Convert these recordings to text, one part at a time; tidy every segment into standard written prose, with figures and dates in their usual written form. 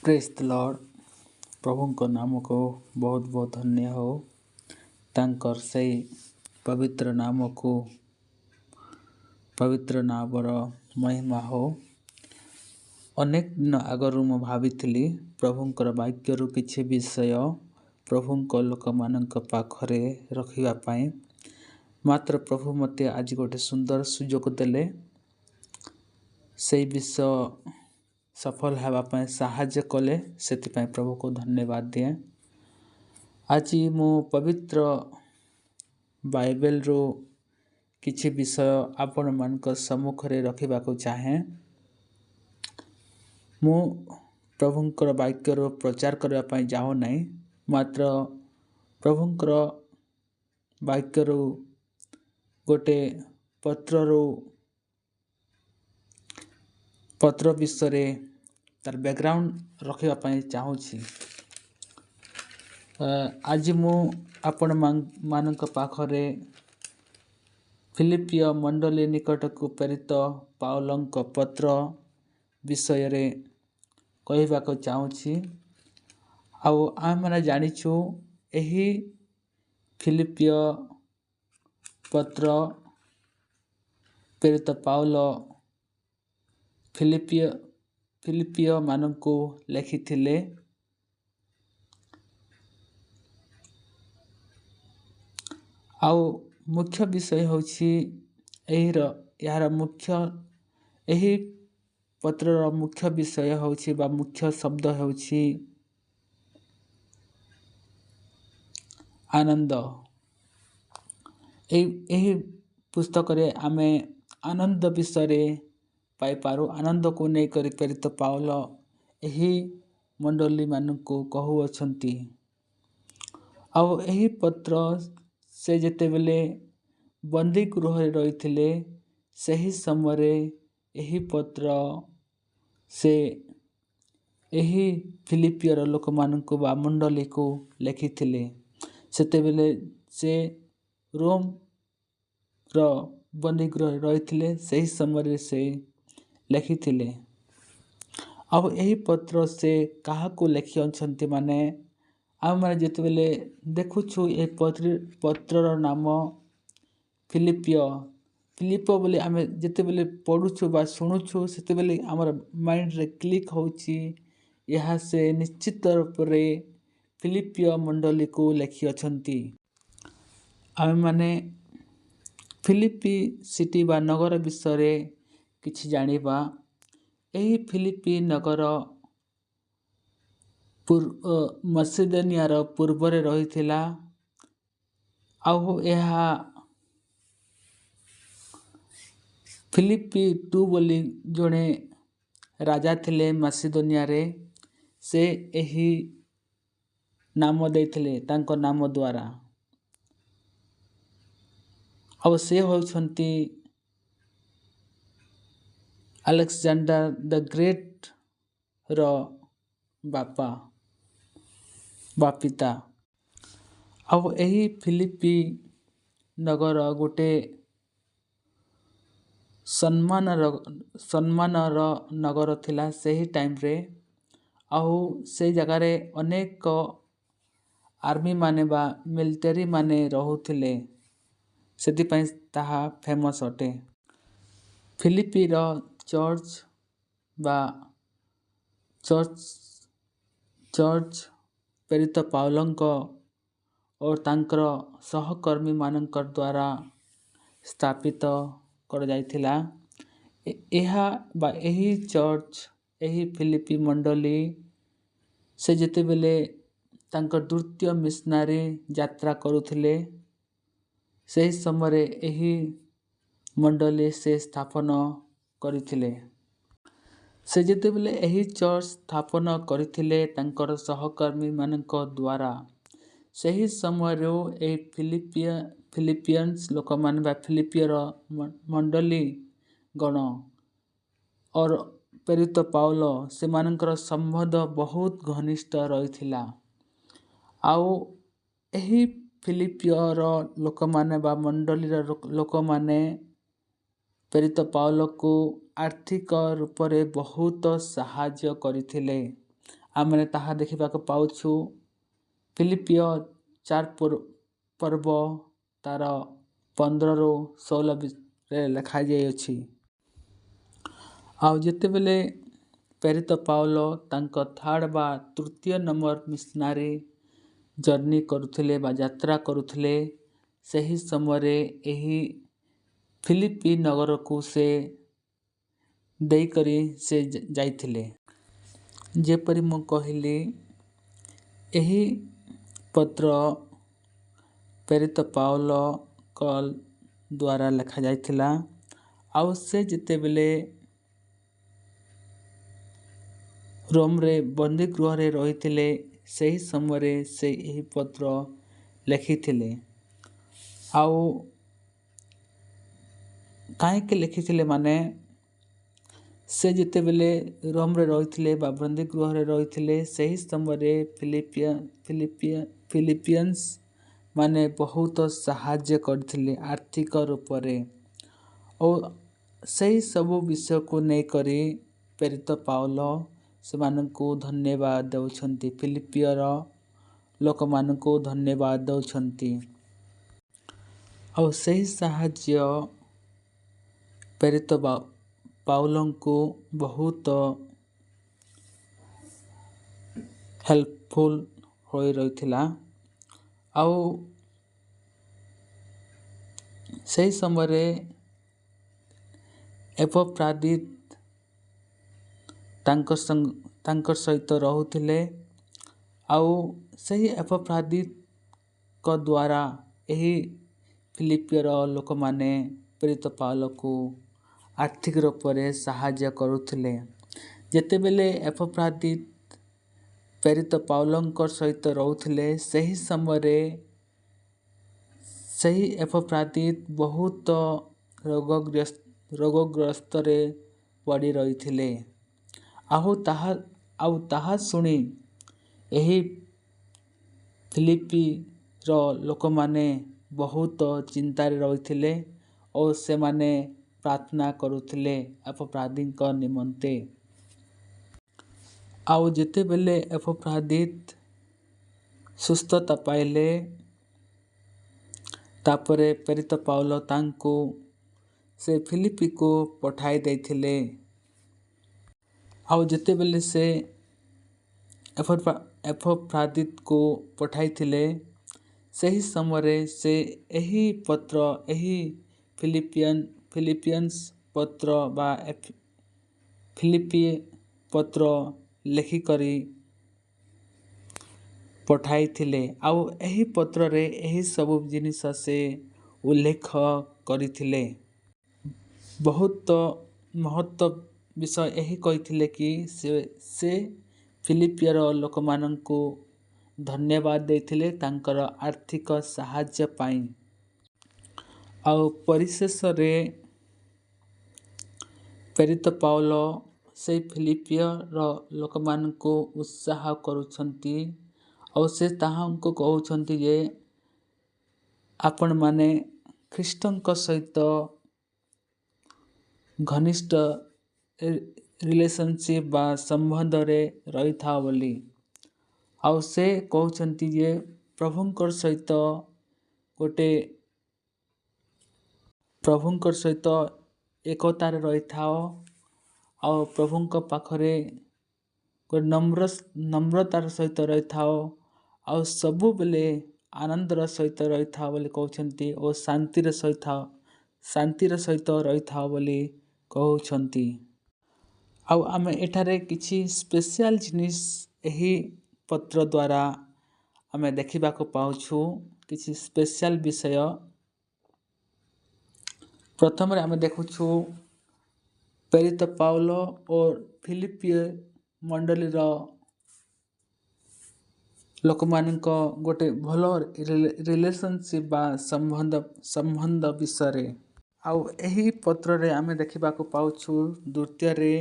ପ୍ରେଜ୍ ଦ ଲର୍ଡ଼। ପ୍ରଭୁଙ୍କ ନାମକୁ ବହୁତ ବହୁତ ଧନ୍ୟ ହଉ। ତାଙ୍କର ସେଇ ପବିତ୍ର ନାମକୁ, ପବିତ୍ର ନାମର ମହିମା ହଉ। ଅନେକ ଦିନ ଆଗରୁ ମୁଁ ଭାବିଥିଲି ପ୍ରଭୁଙ୍କର ବାକ୍ୟରୁ କିଛି ବିଷୟ ପ୍ରଭୁଙ୍କ ଲୋକମାନଙ୍କ ପାଖରେ ରଖିବା ପାଇଁ, ମାତ୍ର ପ୍ରଭୁ ମୋତେ ଆଜି ଗୋଟେ ସୁନ୍ଦର ସୁଯୋଗ ଦେଲେ। ସେଇ ବିଷୟ ସଫଳ ହେବା ପାଇଁ ସାହାଯ୍ୟ କଲେ, ସେଥିପାଇଁ ପ୍ରଭୁକୁ ଧନ୍ୟବାଦ ଦିଏ। ଆଜି ମୁଁ ପବିତ୍ର ବାଇବେଲରୁ କିଛି ବିଷୟ ଆପଣମାନଙ୍କ ସମ୍ମୁଖରେ ରଖିବାକୁ ଚାହେଁ। ମୁଁ ପ୍ରଭୁଙ୍କର ବାକ୍ୟରୁ ପ୍ରଚାର କରିବା ପାଇଁ ଚାହୁଁନାହିଁ, ମାତ୍ର ପ୍ରଭୁଙ୍କର ବାକ୍ୟରୁ ଗୋଟେ ପତ୍ରରୁ, ପତ୍ର ବିଷୟରେ ତାର ବ୍ୟାକଗ୍ରାଉଣ୍ଡ ରଖିବା ପାଇଁ ଚାହୁଁଛି। ଆଜି ମୁଁ ଆପଣମାନଙ୍କ ପାଖରେ ଫିଲିପିୟ ମଣ୍ଡଳୀ ନିକଟକୁ ପ୍ରେରିତ ପାଉଲଙ୍କ ପତ୍ର ବିଷୟରେ କହିବାକୁ ଚାହୁଁଛି। ଆଉ ଆମେମାନେ ଜାଣିଛୁ, ଏହି ଫିଲିପିୟ ପତ୍ର ପ୍ରେରିତ ପାଉଲ ଫିଲିପିୟମାନଙ୍କୁ ଲେଖିଥିଲେ। ଆଉ ମୁଖ୍ୟ ବିଷୟ ହେଉଛି ଏହିର ଏହାର ମୁଖ୍ୟ, ଏହି ପତ୍ରର ମୁଖ୍ୟ ବିଷୟ ହେଉଛି ବା ମୁଖ୍ୟ ଶବ୍ଦ ହେଉଛି ଆନନ୍ଦ। ଏହି ପୁସ୍ତକରେ ଆମେ ଆନନ୍ଦ ବିଷୟରେ ପାଇପାରୁ। ଆନନ୍ଦକୁ ନେଇକରି ପ୍ରେରିତ ପାଉଲ ଏହି ମଣ୍ଡଳୀମାନଙ୍କୁ କହୁଅଛନ୍ତି। ଆଉ ଏହି ପତ୍ର ସେ ଯେତେବେଳେ ବନ୍ଦୀ ଗୃହରେ ରହିଥିଲେ, ସେହି ସମୟରେ ଏହି ପତ୍ର ସେ ଏହି ଫିଲିପିୟର ଲୋକମାନଙ୍କୁ ବା ମଣ୍ଡଳୀକୁ ଲେଖିଥିଲେ। ସେତେବେଳେ ସେ ରୋମର ବନ୍ଦୀ ଗୃହରେ ରହିଥିଲେ, ସେହି ସମୟରେ ସେ ଲେଖିଥିଲେ। ଆଉ ଏହି ପତ୍ର ସେ କାହାକୁ ଲେଖିଅଛନ୍ତି, ମାନେ ଆମେମାନେ ଯେତେବେଳେ ଦେଖୁଛୁ ଏ ପତ୍ରର ନାମ ଫିଲିପିୟ, ଫିଲିପ ବୋଲି ଆମେ ଯେତେବେଳେ ପଢ଼ୁଛୁ ବା ଶୁଣୁଛୁ, ସେତେବେଳେ ଆମର ମାଇଣ୍ଡରେ କ୍ଲିକ୍ ହେଉଛି, ଏହା ସେ ନିଶ୍ଚିତ ରୂପରେ ଫିଲିପିୟ ମଣ୍ଡଳୀକୁ ଲେଖିଅଛନ୍ତି। ଆମେମାନେ ଫିଲିପି ସିଟି ବା ନଗର ବିଷୟରେ କିଛି ଜାଣିବା। ଏହି ଫିଲିପି ନଗର ମସିଦନିଆର ପୂର୍ବରେ ରହିଥିଲା। ଆଉ ଏହା ଫିଲିପି ଟୁ ବୋଲି ଜଣେ ରାଜା ଥିଲେ ମାସିଦୋନିଆରେ, ସେ ଏହି ନାମ ଦେଇଥିଲେ ତାଙ୍କ ନାମ ଦ୍ୱାରା। ଆଉ ସେ ହେଉଛନ୍ତି ଆଲେକ୍ଜାଣ୍ଡର ଦ ଗ୍ରେଟ୍ର ବାପା ବା ପିତା। ଆଉ ଏହି ଫିଲିପି ନଗର ଗୋଟେ ସମ୍ମାନର ନଗର ଥିଲା ସେହି ଟାଇମ୍ରେ। ଆଉ ସେଇ ଜାଗାରେ ଅନେକ ଆର୍ମିମାନେ ବା ମିଲିଟାରୀ ମାନେ ରହୁଥିଲେ, ସେଥିପାଇଁ ତାହା ଫେମସ୍ ଅଟେ। ଫିଲିପିର ଚର୍ଚ୍ଚ ବା ଚର୍ଚ୍ଚ ପ୍ରେରିତ ପାଉଲଙ୍କ ଓ ତାଙ୍କର ସହକର୍ମୀମାନଙ୍କ ଦ୍ୱାରା ସ୍ଥାପିତ କରାଯାଇଥିଲା। ଏହା ବା ଏହି ଚର୍ଚ୍ଚ, ଏହି ଫିଲିପି ମଣ୍ଡଳୀ, ସେ ଯେତେବେଳେ ତାଙ୍କ ଦ୍ୱିତୀୟ ମିଶନାରୀ ଯାତ୍ରା କରୁଥିଲେ, ସେହି ସମୟରେ ଏହି ମଣ୍ଡଳୀ ସେ ସ୍ଥାପନ କରିଥିଲେ। ସେ ଯେତେବେଳେ ଏହି ଚର୍ଚ୍ଚ ସ୍ଥାପନ କରିଥିଲେ ତାଙ୍କର ସହକର୍ମୀମାନଙ୍କ ଦ୍ୱାରା, ସେହି ସମୟରୁ ଏହି ଫିଲିପିଆନ୍ସ ଲୋକମାନେ ବା ଫିଲିପିୟର ମଣ୍ଡଳୀ ଗଣ ଅର ପ୍ରେରିତ ପାଉଲ, ସେମାନଙ୍କର ସମ୍ବନ୍ଧ ବହୁତ ଘନିଷ୍ଠ ରହିଥିଲା। ଆଉ ଏହି ଫିଲିପିୟର ଲୋକମାନେ ବା ମଣ୍ଡଳୀର ଲୋକମାନେ ପ୍ରେରିତ ପାଉଲକୁ ଆର୍ଥିକ ରୂପରେ ବହୁତ ସାହାଯ୍ୟ କରିଥିଲେ। ଆମେ ତାହା ଦେଖିବାକୁ ପାଉଛୁ ଫିଲିପିଓ 4 ପର୍ବ ତାର 15ରୁ 16ରେ ଲେଖାଯାଇଅଛି। ଆଉ ଯେତେବେଳେ ପ୍ରେରିତ ପାଉଲ ତାଙ୍କ ଥାର୍ଡ଼ ବା ତୃତୀୟ ନମ୍ବର ମିଶନାରୀ ଜର୍ଣ୍ଣି କରୁଥିଲେ ବା ଯାତ୍ରା କରୁଥିଲେ, ସେହି ସମୟରେ ଏହି ଫିଲିପି ନଗରକୁ ସେ ଦେଇକରି ସେ ଯାଇଥିଲେ। ଯେପରି ମୁଁ କହିଲି, ଏହି ପତ୍ର ପ୍ରେରିତ ପାଉଲଙ୍କ ଦ୍ୱାରା ଲେଖାଯାଇଥିଲା। ଆଉ ସେ ଯେତେବେଳେ ରୋମରେ ବନ୍ଦୀ ଗୃହରେ ରହିଥିଲେ, ସେହି ସମୟରେ ସେ ଏହି ପତ୍ର ଲେଖିଥିଲେ। ଆଉ କାହିଁକି ଲେଖିଥିଲେ ମାନେ, ସେ ଯେତେବେଳେ ରୋମରେ ରହିଥିଲେ ବା ବନ୍ଦୀ ଗୃହରେ ରହିଥିଲେ, ସେହି ସମୟରେ ଫିଲିପିଆନ୍ସ ମାନେ ବହୁତ ସାହାଯ୍ୟ କରିଥିଲେ ଆର୍ଥିକ ରୂପରେ ଓ ସେହି ସବୁ ବିଷୟକୁ ନେଇକରି ପ୍ରେରିତ ପାଉଲ ସେମାନଙ୍କୁ ଧନ୍ୟବାଦ ଦେଉଛନ୍ତି, ଫିଲିପିୟର ଲୋକମାନଙ୍କୁ ଧନ୍ୟବାଦ ଦେଉଛନ୍ତି। ଆଉ ସେହି ସାହାଯ୍ୟ ପ୍ରେରିତ ପାଉଲଙ୍କୁ ବହୁତ ହେଲ୍ପଫୁଲ୍ ହୋଇ ରହିଥିଲା। ଆଉ ସେହି ସମୟରେ ଏପଫ୍ରାଦିତ ତାଙ୍କ ସହିତ ରହୁଥିଲେ। ଆଉ ସେହି ଏପଫ୍ରାଦିତଙ୍କ ଦ୍ୱାରା ଏହି ଫିଲିପିୟର ଲୋକମାନେ ପ୍ରେରିତ ପାଉଲକୁ ଆର୍ଥିକ ରୂପରେ ସାହାଯ୍ୟ କରୁଥିଲେ। ଯେତେବେଳେ ଏପଫ୍ରାଦିତ ପ୍ରେରିତ ପାଉଲଙ୍କ ସହିତ ରହୁଥିଲେ, ସେହି ସମୟରେ ସେହି ଏପଫ୍ରାଦିତ ବହୁତ ରୋଗଗ୍ରସ୍ତରେ ପଡ଼ି ରହିଥିଲେ। ଆଉ ତାହା ଶୁଣି ଏହି ଫିଲିପିର ଲୋକମାନେ ବହୁତ ଚିନ୍ତାରେ ରହିଥିଲେ ଓ ସେମାନେ ପ୍ରାର୍ଥନା କରୁଥିଲେ ଏପଫ୍ରାଦିତଙ୍କ ନିମନ୍ତେ। ଆଉ ଯେତେବେଳେ ଏପଫ୍ରାଦିତ ସୁସ୍ଥତା ପାଇଲେ, ତାପରେ ପ୍ରେରିତ ପାଉଲ ତାଙ୍କୁ ସେ ଫିଲିପିକୁ ପଠାଇ ଦେଇଥିଲେ। ଆଉ ଯେତେବେଳେ ସେ ଏପଫ୍ରାଦିତକୁ ପଠାଇଥିଲେ, ସେହି ସମୟରେ ସେ ଏହି ପତ୍ର, ଏହି ଫିଲିପିଆନ୍ସ ପତ୍ର ବା ଫିଲିପି ପତ୍ର ଲେଖିକରି ପଠାଇଥିଲେ। ଆଉ ଏହି ପତ୍ରରେ ଏହି ସବୁ ଜିନିଷ ସେ ଉଲ୍ଲେଖ କରିଥିଲେ। ବହୁତ ମହତ୍ଵ ବିଷୟ ଏହି କହିଥିଲେ କି ସେ ଫିଲିପିୟର ଲୋକମାନଙ୍କୁ ଧନ୍ୟବାଦ ଦେଇଥିଲେ ତାଙ୍କର ଆର୍ଥିକ ସାହାଯ୍ୟ ପାଇଁ। ଆଉ ପରିଶେଷରେ ପ୍ରେରିତ ପାଉଲ ସେଇ ଫିଲିପିୟର ଲୋକମାନଙ୍କୁ ଉତ୍ସାହ କରୁଛନ୍ତି ଆଉ ସେ ତାହାଙ୍କୁ କହୁଛନ୍ତି ଯେ ଆପଣମାନେ ଖ୍ରୀଷ୍ଟଙ୍କ ସହିତ ଘନିଷ୍ଠ ରିଲେସନସିପ୍ ବା ସମ୍ବନ୍ଧରେ ରହିଥାଅ ବୋଲି। ଆଉ ସେ କହୁଛନ୍ତି ଯେ ପ୍ରଭୁଙ୍କର ସହିତ ଗୋଟେ ପ୍ରଭୁଙ୍କର ସହିତ ଏକତାରେ ରହିଥାଅ ଆଉ ପ୍ରଭୁଙ୍କ ପାଖରେ ଗୋଟେ ନମ୍ରତାର ସହିତ ରହିଥାଅ ଆଉ ସବୁବେଳେ ଆନନ୍ଦର ସହିତ ରହିଥାଅ ବୋଲି କହୁଛନ୍ତି ଓ ଶାନ୍ତିର ସହିତ ରହିଥାଅ ବୋଲି କହୁଛନ୍ତି। ଆଉ ଆମେ ଏଠାରେ କିଛି ସ୍ପେଶିଆଲ ଜିନିଷ ଏହି ପତ୍ର ଦ୍ୱାରା ଆମେ ଦେଖିବାକୁ ପାଉଛୁ, କିଛି ସ୍ପେଶିଆଲ ବିଷୟ। ପ୍ରଥମରେ ଆମେ ଦେଖୁଛୁ ପ୍ରେରିତ ପାଉଲ ଓ ଫିଲିପିୟ ମଣ୍ଡଳୀର ଲୋକମାନଙ୍କ ଗୋଟେ ଭଲ ରିଲେସନସିପ୍ ବା ସମ୍ବନ୍ଧ ବିଷୟରେ। ଆଉ ଏହି ପତ୍ରରେ ଆମେ ଦେଖିବାକୁ ପାଉଛୁ ଦ୍ୱିତୀୟରେ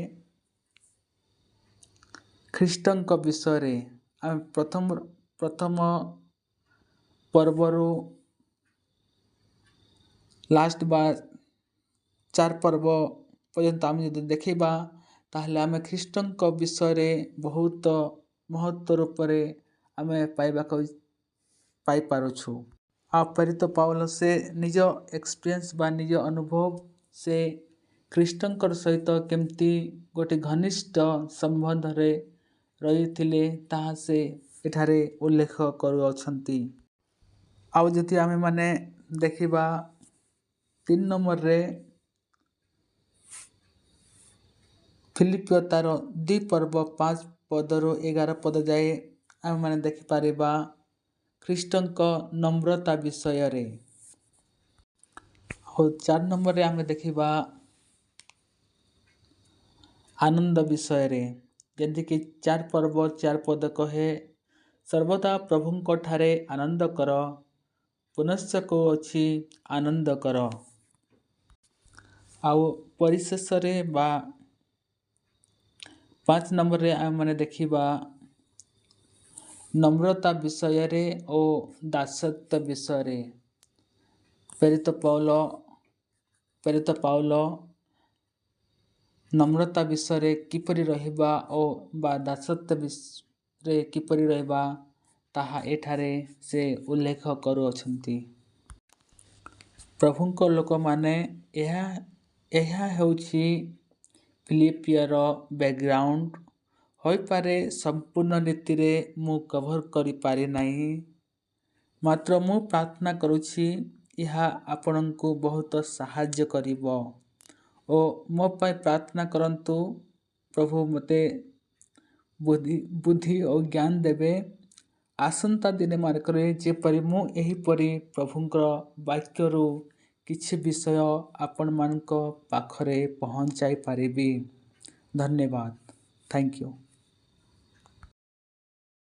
ଖ୍ରୀଷ୍ଟଙ୍କ ବିଷୟରେ। ଆମେ ପ୍ରଥମ ପର୍ବରୁ ଲାଷ୍ଟ ବା 4 ପର୍ବ ପର୍ଯ୍ୟନ୍ତ ଆମେ ଯଦି ଦେଖିବା, ତାହେଲେ ଆମେ ଖ୍ରୀଷ୍ଟଙ୍କ ବିଷୟରେ ବହୁତ ମହତ୍ତ୍ୱ ରୂପରେ ଆମେ ପାଇବାକୁ ପାଇପାରୁଛୁ। ଆଉ ପ୍ରେରିତ ପାଉଲ ସେ ନିଜ ଏକ୍ସପିରିଏନ୍ସ ବା ନିଜ ଅନୁଭବ, ସେ ଖ୍ରୀଷ୍ଟଙ୍କର ସହିତ କେମିତି ଗୋଟେ ଘନିଷ୍ଠ ସମ୍ବନ୍ଧରେ ରହିଥିଲେ, ତାହା ସେ ଏଠାରେ ଉଲ୍ଲେଖ କରୁଅଛନ୍ତି। ଆଉ ଯଦି ଆମେମାନେ ଦେଖିବା 3 ନମ୍ବରରେ ଫିଲିପ୍ପୀୟ ତାର 2 ପର୍ବ 5 ପଦରୁ 11 ପଦ ଯାଏ ଆମେମାନେ ଦେଖିପାରିବା ଖ୍ରୀଷ୍ଟଙ୍କ ନମ୍ରତା ବିଷୟରେ। ଆଉ 4 ନମ୍ବରରେ ଆମେ ଦେଖିବା ଆନନ୍ଦ ବିଷୟରେ, ଯେମିତିକି 4 ପର୍ବ 4 ପଦ କହେ, ସର୍ବଦା ପ୍ରଭୁଙ୍କ ଠାରେ ଆନନ୍ଦ କର, ପୁନଶ୍ଚ କହୁଅଛି ଆନନ୍ଦ କର। ଆଉ ପରିଶେଷରେ ବା 5 ନମ୍ବରରେ ଆମେମାନେ ଦେଖିବା ନମ୍ରତା ବିଷୟରେ ଓ ଦାସତ୍ୱ ବିଷୟରେ। ପ୍ରେରିତ ପାଉଲ ନମ୍ରତା ବିଷୟରେ କିପରି ରହିବା ଓ ବା ଦାସତ୍ୱ ବିଷୟରେ କିପରି ରହିବା, ତାହା ଏଠାରେ ସେ ଉଲ୍ଲେଖ କରୁଅଛନ୍ତି। ପ୍ରଭୁଙ୍କ ଲୋକମାନେ, ଏହା ହେଉଛି ଫିଲିପ୍ପୀୟର ବ୍ୟାକଗ୍ରାଉଣ୍ଡ। ହୋଇପାରେ ସମ୍ପୂର୍ଣ୍ଣ ରୀତିରେ ମୁଁ କଭର କରିପାରିନାହିଁ, ମାତ୍ର ମୁଁ ପ୍ରାର୍ଥନା କରୁଛି ଏହା ଆପଣଙ୍କୁ ବହୁତ ସାହାଯ୍ୟ କରିବ ଓ ମୋ ପାଇଁ ପ୍ରାର୍ଥନା କରନ୍ତୁ, ପ୍ରଭୁ ମୋତେ ବୁଦ୍ଧି ଓ ଜ୍ଞାନ ଦେବେ ଆସନ୍ତା ଦିନମାନଙ୍କରେ ଯେପରି ମୁଁ ଏହିପରି ପ୍ରଭୁଙ୍କର ବାକ୍ୟରୁ କିଛି ବିଷୟ ଆପଣମାନଙ୍କ ପାଖରେ ପହଞ୍ଚାଇ ପାରିବି। ଧନ୍ୟବାଦ। Thank you.